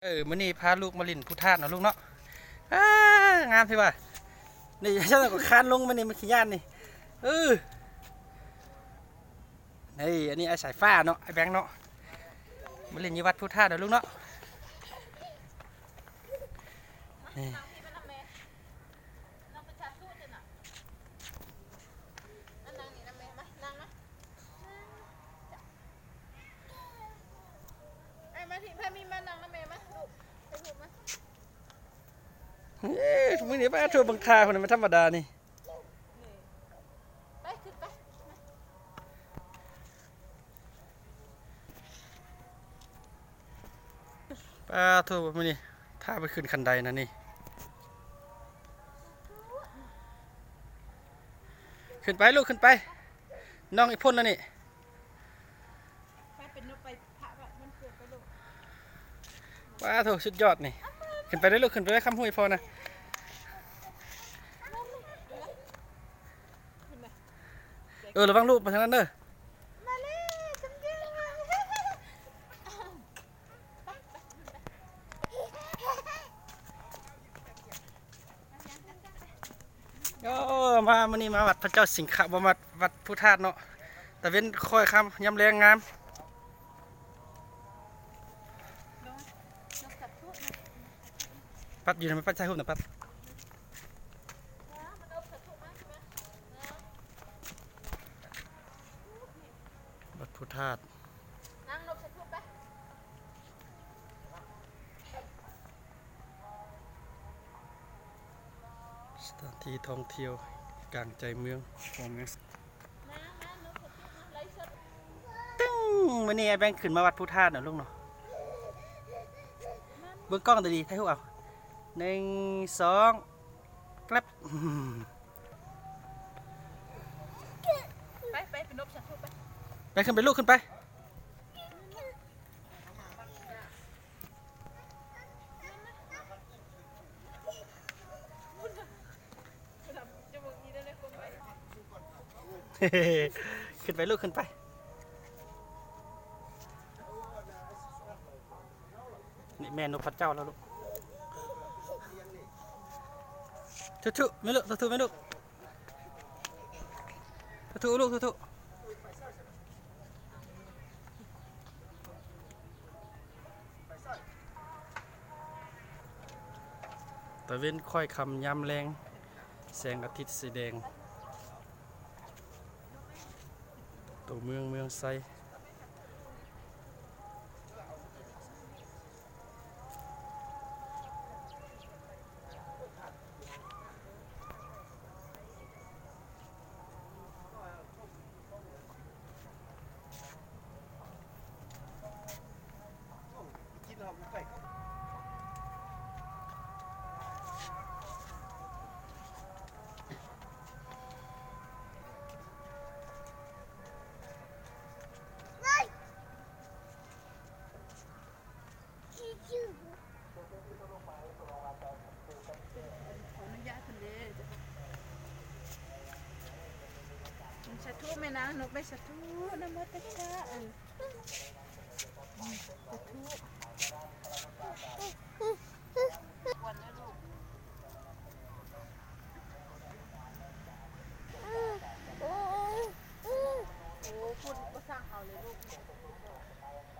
ເອີ ມື້ນີ້ພາລູກມາຫຼິ້ນພູທາດເນາະລູກເນາະ. ອ້າ ງາມແທ້ວ່າ. ນີ້ ຊັ້ນກໍຄານລົງມານີ້ ມັນຂີ້ຢ້ານນີ້. ເອີ ນີ້ ອັນນີ້ອ້າຍສາຍຟ້າເນາະ ອ້າຍແບງເນາະ ມາຫຼິ້ນຢູ່ວັດພູທາດເນາະລູກເນາະ. ນີ້ ນັ່ງນີ້ນຳແມ່ ມາ ນັ່ງມາ. ອ່ະ ມາທີ່ ພາມີມານັ່ງນຳແມ່ມາລູກ ຖ່າຍຮູບມາ. ເອີ ມື້ນີ້ປາໂທ ເບິ່ງທ່າພຸ້ນນະ ມັນທຳມະດານີ້. ໄປ ຂຶ້ນໄປ. ປາໂທ ມື້ນີ້ພາໄປຂຶ້ນຄັນໄດນະນີ້. ຂຶ້ນໄປລູກ ຂຶ້ນໄປ. ນ້ອງອີ່ພົ້ນລະນີ້. ໄປເປັນນົກໄປພະວັນເກີດໄປລູກ. ປາໂທ ສຸດຍອດນີ້. ຂຶ້ນໄປເດີລູກ ຂຶ້ນໄປເດີ ຄຳຫຸຍພໍ່ນະ. ເອີ ລະວັງລູກ ໄປທາງນັ້ນເດີ. ມາເລີຍ ຈຳເຈີ. ໂອ້ ມາມື້ນີ້ມາວັດພະເຈົ້າສິງຄະ ບໍ່ ມາວັດ ວັດພູທາດເນາະ. ຕາເວັນຄ້ອຍຄ່ຳ ຍາມແລງງາມ. ປັດຢູ່ນຳ ປັດຖ່າຍຮູບນຳ ປັດ. ວັດພູທາດ ນັ່ງລົງສາທຸໄປ. ສະຖານທີ່ທ່ອງທ່ຽວກາງໃຈເມືອງຂອງແມ່. ຕຶ້ງ ມື້ນີ້ອ້າຍແບງຂຶ້ນມາວັດພູທາດເນາະລູກເນາະ. ເບິ່ງກ້ອງດີໆ ຖ່າຍຮູບເອົາ. ໜຶ່ງ ສອງ ແກລັບ. ໄປ ໄປ ໄປນົບສາທຸໄປ. ໄປ ຂຶ້ນໄປລູກ ຂຶ້ນໄປ. ຂຶ້ນໄປລູກ ຂຶ້ນໄປ. ນີ້ແມ່ນົບພະເຈົ້າແລ້ວລູກ. ທຸໆ ແມ່ລູກ ທຸໆ ແມ່ລູກ. ທຸໆ ລູກ ທຸໆ. ຕາເວັນຄ້ອຍຄ່ຳຍາມແລງ ແສງອາທິດສີແດງ ໂຕເມືອງ ເມືອງໄຊ. ຂໍອະນຸຍາດເພິ່ນເດີ. ສາທຸແມ່ນາງນົກ ໄປສາທຸ ນະໂມຕັດສະ ເອີ ສາທຸ.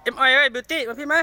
ເອັມອອຍເອີຍ ບິວຕີ້ ມາພີ້ມາ.